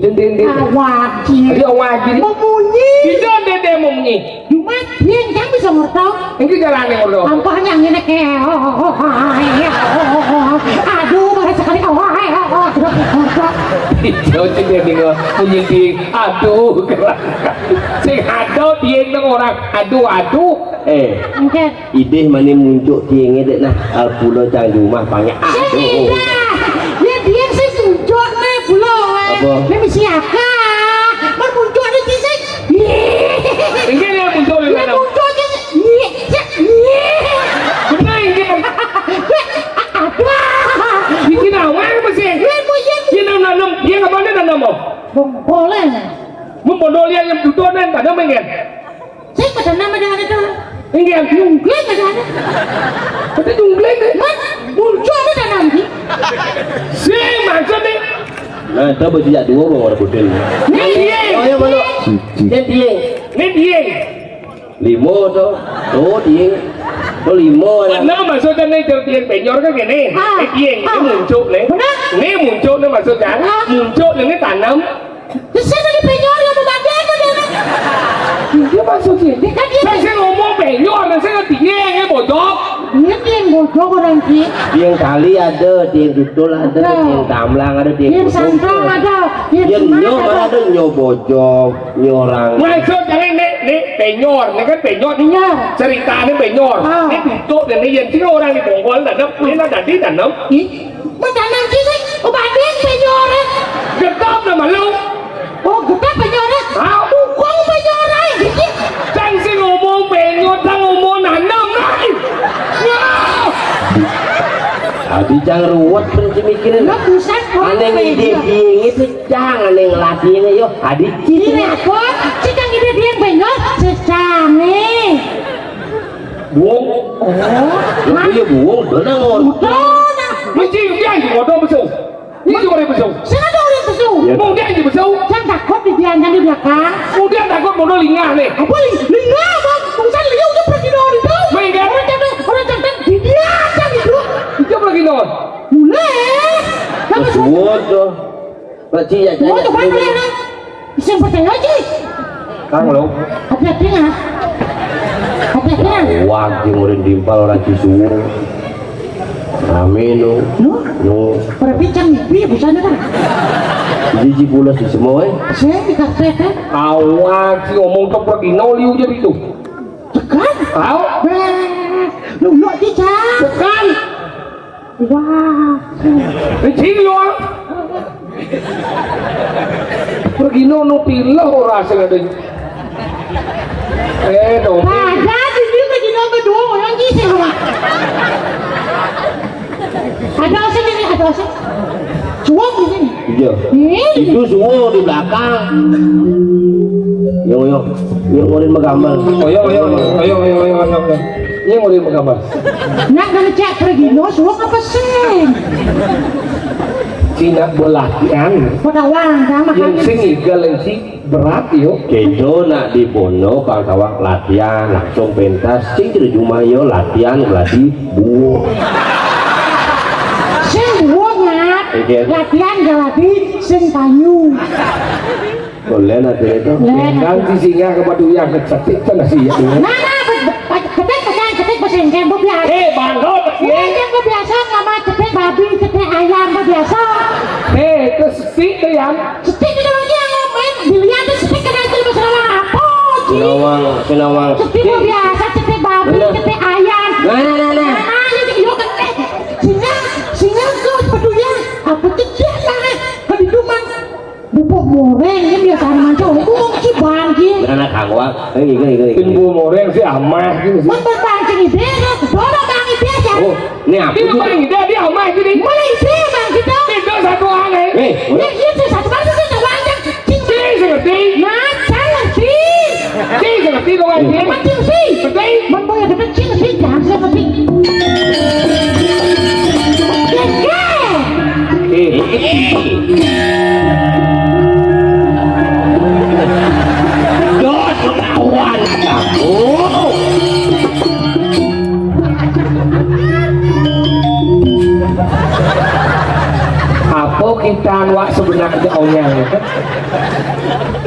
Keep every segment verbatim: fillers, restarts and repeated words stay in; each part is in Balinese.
Dendeng, dendeng. Awak, iya. Iya, awak, iya. Memunyi. Bisa dendeng memunyi. Cuma dia yang bisa ngerti. Iki carane ngono. Ampun yang ini kayak. Aduh, marah sekali. Iya, sing dendeng menyinting. Aduh, sing aduh dia itu orang. Aduh, aduh. Eh. Oke. Idih mani muncuk tienge dek nah, al pulo cang jumah pangnya. Sing aduh. Indah. Ya dia sing muncuk nih pulo. Apa? Ini mesti apa? Kan muncuk nih sing. Ini dia muncuk di mana? Muncuk sing. Iya, iya. Benar ini. Apa? Iki nawang mesti. Iya, iya. Dia nanam, dia ngapain nanam? Boleh. Mun bondo liyan nyem dudonen, tanam enggak? Sing pada nama dah ada tuh. Enggak. Jungkling ada ada. Kata jungkling deh. Mat, muncul ada tanam di. Si maksudnya. Nah, itu baju jak dua mau ada budel. Nih, iya. Oh, iya, mana? Nih, iya. Nih, iya. Limo tuh. Oh, dia. Oh, limo ya. Nah, maksudnya nih, jadi dia penyor kan gini. Ah. Eh, dia ini muncul nih. Benar. Ini muncul nih maksudnya. Ah. Muncul ini tanam. Terus saya tadi penyor yang mau mati apa dia? Dia maksudnya. Dia kan dia. Saya ngomong penyor, saya ngerti dia yang bocok. Dia yang bocok orang sih. Dia yang kali ada, dia yang tutul ada, dia yang tamlang ada, dia yang santang ada, dia yang nyo ada, nyo bocok, nyo orang. Maksud jangan nek nek penyor, nek kan penyor. Iya. Ceritanya penyor. Ah. Nek tutuk dan nek yang sini orang di Bongkol ada, ini ada di tanam. Ih. Menanam sini, obatin penyoran. Gedap nama lu. Oh, gedap penyoran. Hah? Bukong penyoran, gitu. Cang sing ngomong penyor, cang ngomong nanam lagi. Wah. Abi cang ruwet pun semikirin. Lo buset, aneh ngide dingin sih, cang aneh ngelatihnya yo. Adi ciri apa? Cita ngide dia penyor, secange. Buong. Oh. Lah iya buong, bener ngor. Udah. Mesti dia yang ngodo besul. Ini cuma dia besul. Saya ada orang besul. Iya. Mau dia yang besul. Yang takut di dia yang di belakang. Mau dia takut mau lingah nih. Apa li-, lingah apa? Bukan lingah udah pergi doang itu. Main kan? Orang jangan, orang jangan di dia aja gitu. Itu pergi doang. Boleh. Besuwun tuh. Pak Cik, ya, oh, tuh kan, ya, kan? Sing percaya, Cik. Kang, lo. Hati-hati, nah. Hati-hati, nah. Wah, sing urin timpal orang Cisuwung. Rame, no. No? No. Berarti cang ibi, bisa, kan? Jadi, Cipulas di semua, eh. Saya di kafe, kan? Awak, si ngomong tuh pergi, no, liu jadi tuh. Tekan? Tahu? Beh, lu, lu, Cik, Cang. Tekan. Wah. Licin yo. Pergi nono pilih ora sing ada. Eh, dong. Ada di sini pergi nono dua orang di sini. Ada oseng ini, ada oseng. Cuok di sini. Iya. Ini. Itu semua di belakang. Yo, yo. Yo, ngorin menggambar. Oh, yo, yo, yo, yo, yo, yo, yo, yo. Ini ngorin menggambar. Nak ngecek pergi, no, suwuk apa sing? Cina belatian. Pada wang, sama yang kan. Sing igal yang si berat, yo. Kejo nak di bono, kawak latihan, langsung pentas, sing di rumah, yo, latihan, lagi buo. Sing buo, Nak. Oke. Latihan, gak lagi, sing tanyu. Oh, Len ada itu. Len. Kan di singa kepada yang kecetik kan sih ya. Nah, nah, bet-, bet-, cetek, cetek, cetek, bahasa Inggris, bu, biasa. Eh, bangkrut. Iya, yang bu, biasa, nama cetek babi, cetek ayam, bu, biasa. Eh, itu setik tuh, yang. Setik itu lagi yang main biliar tuh, setik kena itu, bahasa Rawang apa, Ji? Kenawang, kenawang. Setik, bu, biasa, cetek babi, nah, cetek ayam. Nah, nah, nah, nah. Nah, nah, yuk, yuk, cetek. Singa, singa, tuh, pedulian. Apa cetek, nah, kedudukan. Bubuk moreng kan biasa mancung. Bubuk cibang ki. Anak kawak. Eh, iya, iya, iya. Pin bubuk moreng si amah gitu sih. Mun pancing ide, dorong bang ide aja. Oh, ini apa? Ini sih? Bang ide, dia amah gini. Mulai ide bang kita. Itu satu aneh. Eh, ya, iya sih, satu bang itu satu aja. Cing, sing ngerti. Nah, saya ngerti. Cing, sing ngerti dong, anjing. Emang cing sih. Ngerti. Mun boy ada cing sih, jangan saya ngerti. Dot ketahuan aku. Apa kita wak sebenarnya onyang?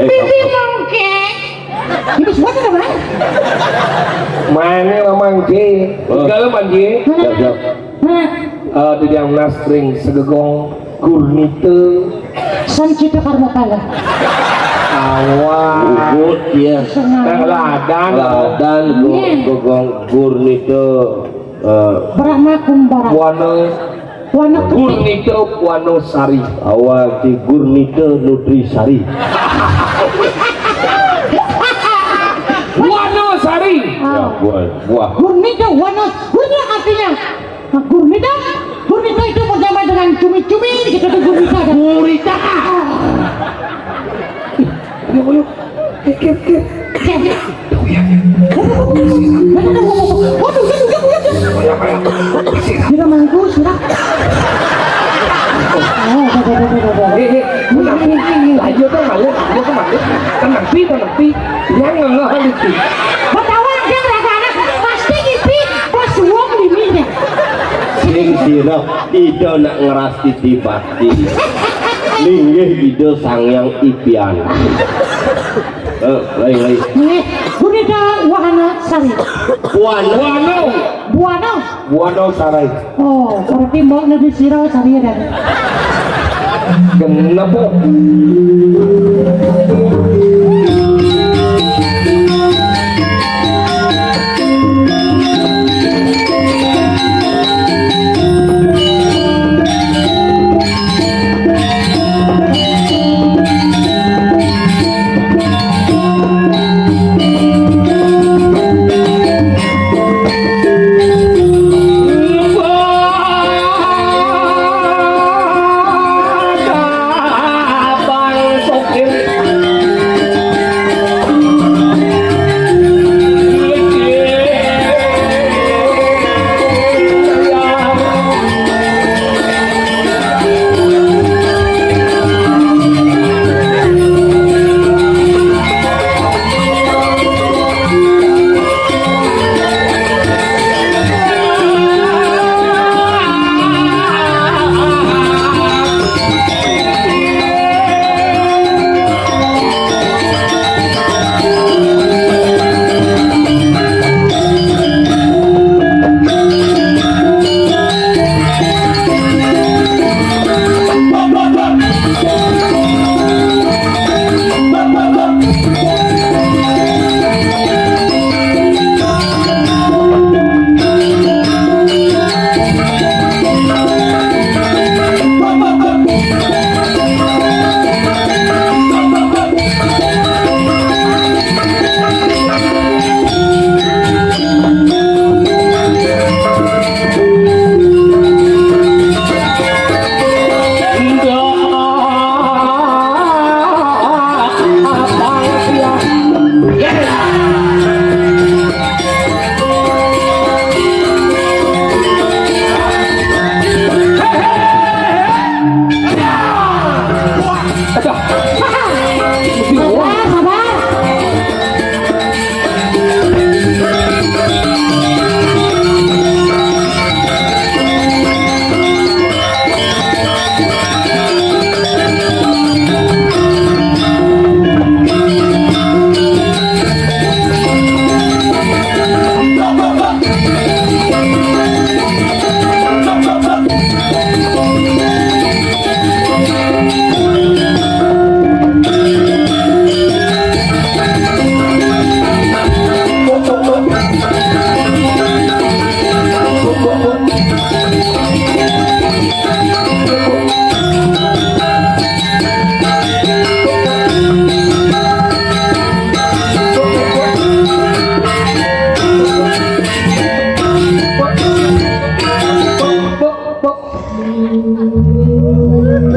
Eh, pipi mongkek. Ini suara apa? Mana Mamang Ki? Oh. Kalau Mamang Ki. Siap, siap. Nah. Eh, di yang nastring segegong gurnite. Sancita Karmapala. Awak. Ugut, ya. Nah, ladan. Ladan, go-, iya, gogong gurnite. Eh, Brahma Kumbara. Wana. Wana Kumbara. Gurnita Wanosari. Awal di Gurnita Nutrisari. Wanosari. Ah. Ya, buah, buah. Gurnita Wanos. Gurnita artinya. Nah, gurnita. Gurnita itu bersama dengan cumi-cumi. Kita tuh gurnita. Gurita. Ah. Ayo, ayo. Kir, kir, kir. Kir. Aduh, ya. Waduh, waduh, waduh, waduh. Waduh, waduh, waduh, waduh. Sira mangku, sira. Oh, waduh, waduh, waduh, waduh. Eh, eh, lanjut, lanjut, lanjut, lanjut. Tenang, Pi, tenang, Pi. Yang ngeh, lanjut, Pi. Betawa aja, anak-anak. Pasti ngipi pas wong ini, ya. Sing sira, Ida nak ngeras titi bakti. Linggih Ida Sang Hyang Ipian. Eh, lain, lain. Nggih, Gurita Wahana Sari. Buana. Buana. Buana Sarai. Oh, berarti mbok nabi sira Sari ya, Dan? Genep.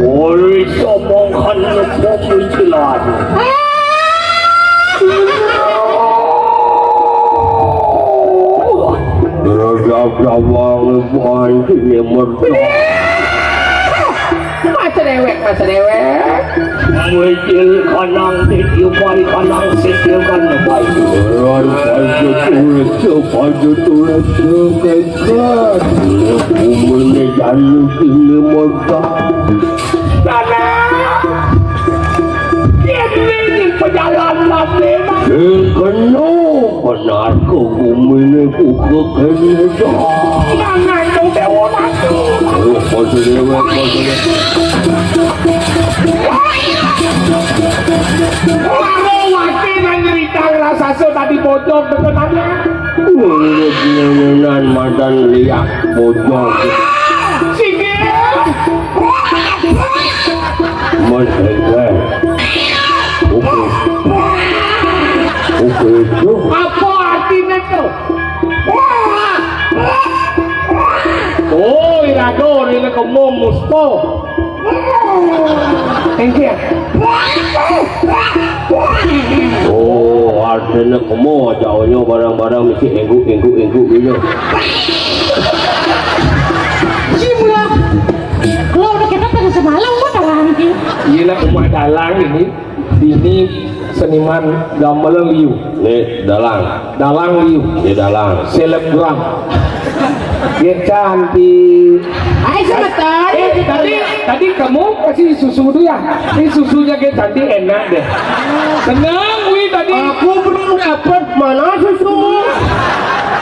Oi, somongkan lepo munculan. Berada gawang panjine merta. Mas dewek, mas dewek. Muncul kanang titiupai kanang sitiukan baik. Ran panjut urus, panjut urus, Umune jaluk ini modal. Tanah. Uga kene to. Mangan dong dewa mati. Oh, bojo dewek, bojo dewek. Karo wati nang nyritang raksasa tadi bocor tekenane. Urip nyengenan mantan liak bocor. Sing Mas Hendra. Oke. Oke itu. Apa artine to? Oh, ira do, ira kemo musto. Engke. Oh, artine kemo aja onyo barang-barang mesti enggu, enggu, enggu gitu. Jimlah. Kalau udah kita pada semalam, gua dalam ki. Iya lah, Uma Dalang ini. Ini seniman gamelan liu. Nih, Dalang. Dalang liu. Nih, Dalang. Selebgram. Dia cantik. Hai, semeton. Eh, tadi, tadi kamu kasih susu dulu ya. Ini susunya dia cantik, enak deh. Senang, Wi, tadi. Aku belum dapat, mana susu?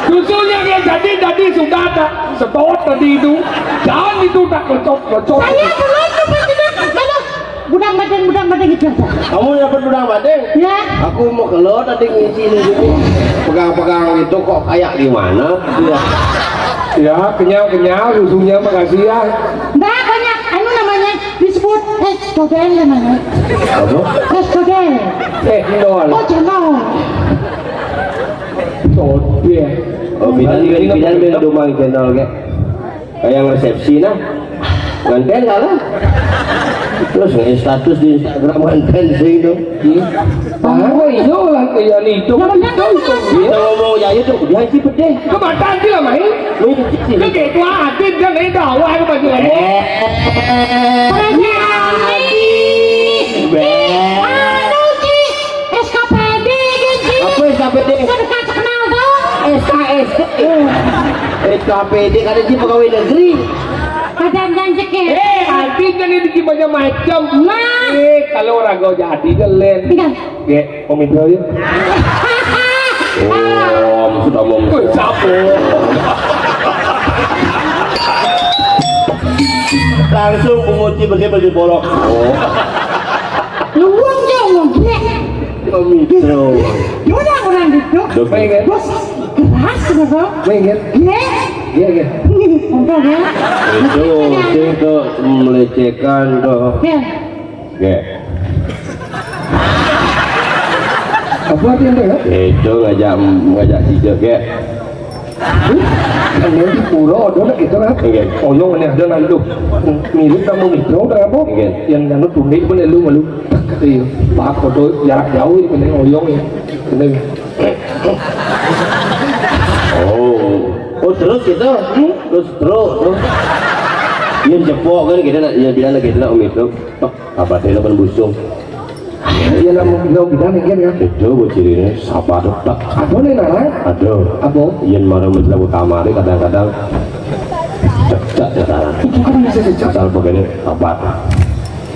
Susunya dia cantik, tadi sudah tak setot tadi itu. Jangan itu tak kocok-kocok. Saya belum dapat, tidak. Mana? Budang badeng, budang badeng itu apa? Kamu dapat budang badeng? Ya. Aku mau keluar tadi ngisi di sini. Pegang-pegang itu kok kayak di mana? Iya. Ya, kenyal-kenyal susunya, makasih ya. Enggak banyak, anu namanya disebut es codel namanya. Apa? Es codel. Eh, no. Oh, channel. Codel. Oh, bidan, bidan, bidan, bidan, domang channel, kayak. Kayak resepsi nah. Nganten kalah. Terus nge status di Instagram nganten sing tuh. Iya. Tahu iya lah kayak itu. Yang benar kan? Kita ngomong ya itu dia sih pedih. Kematan sih lah main. Lu itu sih. Lu kayak tua atin kan, ini dakwah lu masih ngomong. Eh. Perasaan nih. Beh. Anu sih, S K P D gitu. Apa S K P D? Sudah kenal tuh. S K S D. S K P D kada ji pegawai negeri. Kadang janji ke. Eh, artinya nih bikin macam-macam. Nah. Eh, kalau raga jadi gelen. Tidak. Ge, pemimpin aja. Oh, sudah mau. Wih, siapa? Langsung penguji bagi bagi bolok. Oh. Luwung ya, luwung, Ge. Pemimpin. Dia orang, orang gitu. Dok. Baik, ya. Bos, keras gitu. Baik, ya. Ge. Iya, iya. Enggak, ya. Itu, itu, itu melecehkan tuh. Ya. Ge. Apa artinya, ya? Itu ngajak, ngajak tidur, Ge. Ini di pura ada nak kita lah. Iya. Oyong ini ada nak itu. Mirip kamu mikro berapa? Iya. Yang anu tundik pun elu malu. Iya. Pak foto jarak jauh ini oyong ya. Ini. Oh. Oh, terus gitu. Terus terus tuh. Iya, cepok kan kita nak, ya bilang lagi kita nak mikro. Apa teh lawan busung? Iya lah, mau bilang bilang mikir ya. Itu buat cirinya sabar tak. Aduh nih, Nara. Aduh. Apa? Yen marah menjelang kamar kadang-kadang cecak ya, Nara. Itu kan bisa cecak. Asal begini sabar.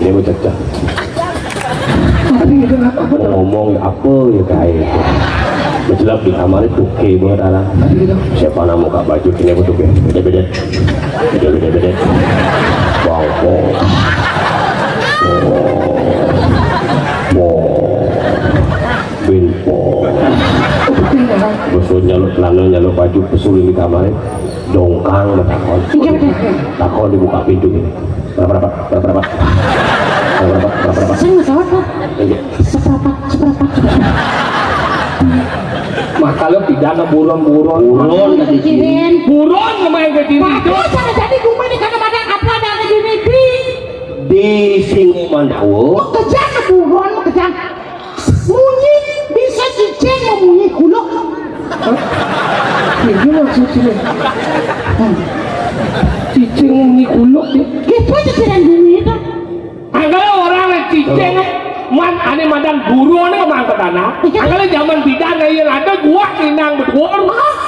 Ini mau cecak. Tapi itu apa? Ngomong apa ya, kayak itu. Menjelang di kamar itu, oke banget, Nara. Tapi gitu. Siapa nama kak baju ini apa tuh, beda-beda. Beda-beda. Bangko. Bangko. Binpo. Bosok nyaluk celana, nyaluk baju, pesul ini kamare. Dongkang, takon. Iya, betul. Takon dibuka pintu ini. Berapa, berapa, berapa, berapa? Berapa, berapa, berapa, berapa? Saya nggak tahu, Pak. Iya. Seperempat, seperempat, seperempat. Makanya pidana buron-buron. Buron tadi. Pikirin. Buron namanya kayak gini. Bagus, sama jadi gue ini karena makan apa ada di sini, di. Di sini mandawo. Mau kerja ke buron, mau kerja. Munyi, bisa cicing mau munyi kuluk. Hah? Ini maksudnya. Hmm. Cicing munyi kuluk, nih. Gitu aja, ciciran bunyi itu. Angkara orang lek cicing, man, ane madan guru ane kemangketan, ah. Iya. Angkara zaman bidan, yen ada gua inang beduor,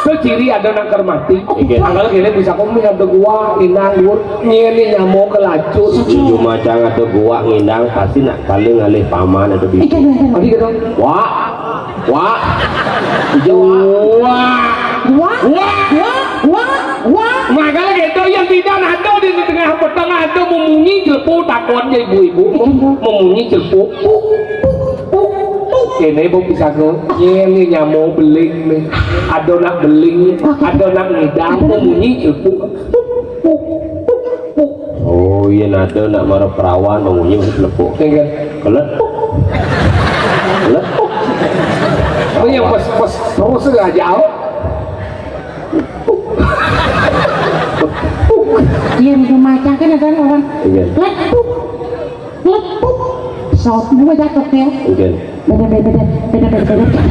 tuh ciri ada nang kermati. Iya. Angkara kene bisa komen ada gua inang duor, nyene nyamo kelacur. Setuju. Cuma cang ada gua ngindang, pasti nak paling ngalih paman atau bibi. Iya, iya, iya. Tadi gitu. Wah, wah, ijo wah. Wah. Wah, wah, wah, wah, wah. Makanya gitu, yang tidak ada di tengah petang ada memunyi celepuk, takutnya ibu-ibu mem- memunyi celepuk. Puk, puk, puk, puk. Ini bu bisa ke, ini nyamuk beling nih. Ada nak beling, ada nak ngidang, memunyi celepuk. Puk, puk, puk, puk. Oh iya, ada nak marah perawan, memunyi celepuk. Iya kan? Kelepuk. Kelepuk. Oh iya, pas, pas terus aja. Iya, di rumah kan ada orang. Iya. Lepuk. Lepuk. Saut dua jatuh ya. Iya. Beda, beda, beda, beda, beda, beda.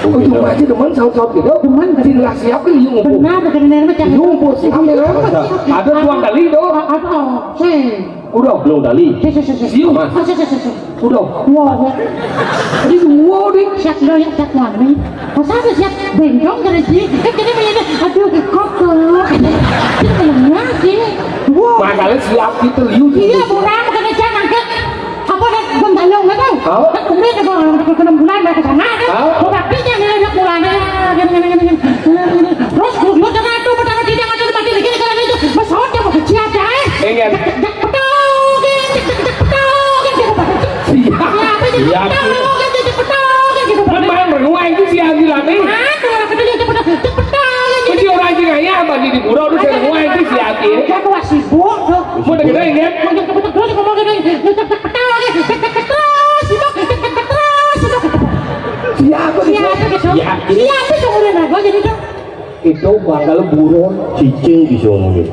Ujung aja demen saut-saut gitu. Demen, sini lah siap kan, yuk ngumpul. Benar, benar, benar, benar. Yuk ngumpul, siap ya. Ada tuang kali, dong. Apa? Sih. Udah, belum tali. Si, si, si, si. Siu, Mas. Ah, si, si, si, si. Udah. Wow. Jadi semua deh. Siap lo ya, siap mami. Masa ada siap bengkong dari sini? Eh, kena begini. Aduh, kotor. Ini belum lagi. Wow. Makanya siap gitu, liu. Iya, gitu. Orang bukan siap angkat. Apa nih? Gundalung, nggak tahu. Hah? Kan umurnya udah enam bulan, mereka sana, kan? Hah? Udah, dia yang ngajak mulanya. Gini, gini, gini, gini. Terus, gue, gue tengah tuh, pertama dia nggak tahu mati lagi, kalau itu, pesawat dia mau kecil aja, eh. Iya. Dek, dek, dek, petok, eh, dek, dek, dek, petok, eh, gitu. Iya. Iya, apa sih? Iya. Petok, eh, dek, dek, petok, eh, gitu. Kan main berdua itu si Azila nih. Ah, kalau ketemu dia cepet, cepet, cepet, eh, gitu. Mesti orang sih kayak apa di, di pura udah saya semua itu si Ati. Dia tuh sibuk tuh. Mau dengerin ya? Mau cepet, cepet, terus ngomong gini, cepet, cepet, cepet, cepet, terus, sibuk, cepet, cepet, terus, sibuk. Siapa sih? Siapa gitu? Siapa? Siapa sih udah nago jadi tuh? Itu bakal buron. Cicing bisa ngomongin.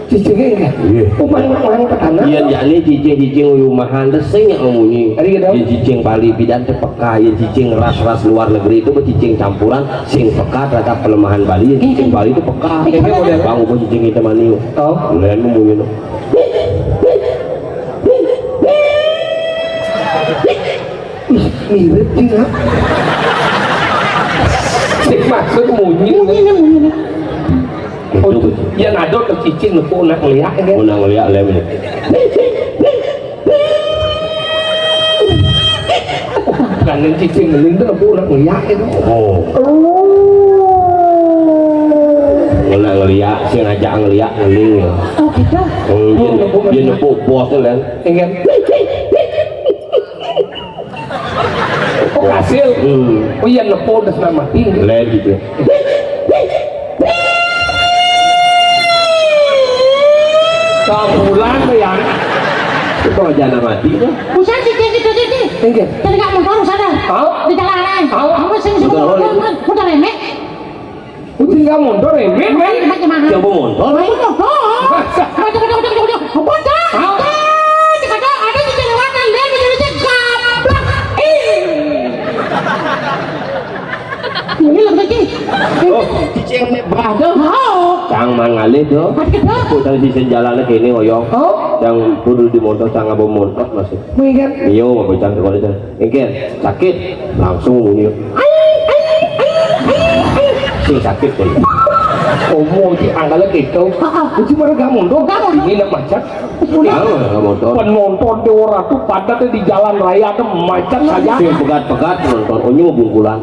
Cicingnya enggak? Iya. Oh, main, main petana. Iya, jadi cicing-cicing rumahan, terus sing yang ngomongin. Tadi gitu. Ya, cicing Bali bidan teu peka, ya cicing ras-ras luar negeri itu mah cicing campuran, sing peka terhadap pelemahan Bali, ya cicing Bali itu peka. Iya, iya. Bang, ubah cicing kita maniu. Oh. Lain ngomongin. Ih, mirip sih, Nak. Sing maksud munyi. Munyi, munyi. Oh, ya nado tercicing nepuk nak ngeliak ya. Mau nak ngeliak lem. Bukan cicing ngeling tuh nepuk nak ngeliak itu. Oh. Nak ngeliak, sing ngajak ngeliak ngeling ya. Oh, gitu. Oh, dia, oh, dia nepuk bos tuh kan. Iya. Oh, hasil. Hmm. Oh iya, nepuk udah senang mati. Lain gitu. Sambulan ya. Itu aja anak mati tuh. Buset, sih, sih, sih, sih. Iya. Tadi nggak motor, sana. Hah? Di jalanan. Hah? Apa sih, udah, udah, udah, udah remek. Ucing gak mondor, ya? Min, min. Coba mondor. Coba mondor. Masa? Coba, coba, coba, coba, coba. Bocah. Hah? Eh, cekadang, ada di kelewatan, dia di Indonesia gablak. Ih. Ini lagi. Oh, cicing nih, bah, tuh. Mau. Cang mangalih, tuh. Ada, tuh. Putar sisi jalan ke ini, oyong. Oh. Yang kudu di motor, cang ngabau motor, masih. Minggat. Iyo, bocah sekolah itu. Engke sakit, langsung bunyi. Sing sakit tuh. Omo di angkala gitu. Heeh. Uji mah gak mondor. Gak mondor. Ini nak macet. Tahu nggak motor? Penonton di ora tuh padat di jalan raya tuh macet saja. Sing pegat-pegat nonton, onyo bungkulan.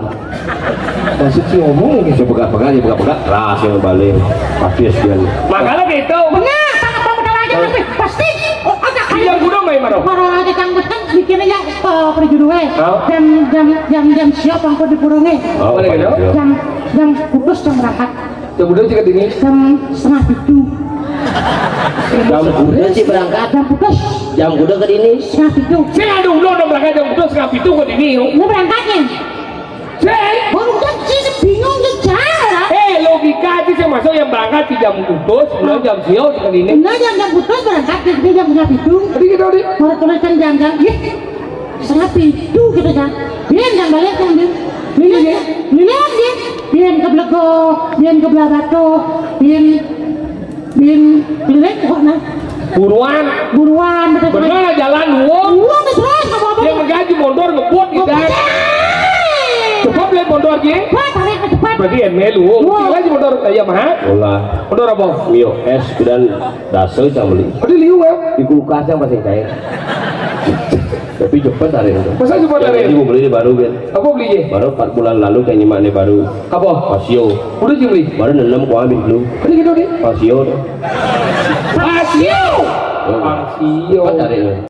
Maksud si ngomong ini. Sing pegat-pegat, sing pegat-pegat, ras yang balik. Pasti sekian. Makanya gitu. Benar, sama kamu tahu aja, tapi pasti, oh, ada kayak yang kuda main mana? Para aja kang betul bikinnya ya, eh, perjuduwe. Hah? Jam, jam, jam, jam siap angkot di purunge. Oh, boleh gitu? Jam, jam putus jam berangkat. Jam putus juga dini. Jam setengah tujuh. Jam kuda sih berangkat. Jam putus. Jam kuda ke dini. Setengah tujuh. Saya ada udah berangkat jam putus setengah tujuh ke dini. Ini berangkatnya. Saya. Baru kan sih bingung ke jalan. Eh, logika aja saya masuk yang berangkat di jam putus, udah jam siau ke dini. Benar jam, jam putus berangkat di jam setengah tujuh. Tadi kita di. Kalau tulisan jam, jam, iya. Setengah pitu gitu kan. Biyen kan balik kan, Din. Biyen, biyen, biyen, biyen. Biyen ke Blego, biyen ke Blabatu, biyen, biyen keliling kok nah. Buruan. Buruan, betul. Bener jalan, wong. Wong terus ngomong. Dia menggaji motor ngebut gitu. Ngebut. Cepat lihat motor, Ji. Wah, tarik ke depan. Berarti yang melu. Wong. Wah. Tinggal di motor, ya, Maha. Olah. Motor apa? Mio S dan Dasar sama beli. Ada liu ya? Di kulkas yang masih cair. Tapi cepat tarik itu. Masa cepat tarik? Jadi mau beli di baru kan. Apa beli ye? Baru empat bulan lalu kan nyemak di baru. Apa? Pasio. Udah sih beli. Baru enam kuah habis dulu. Ini gitu nih. Pasio tuh. Pasio. Oh. Pasio. Cepat tarik.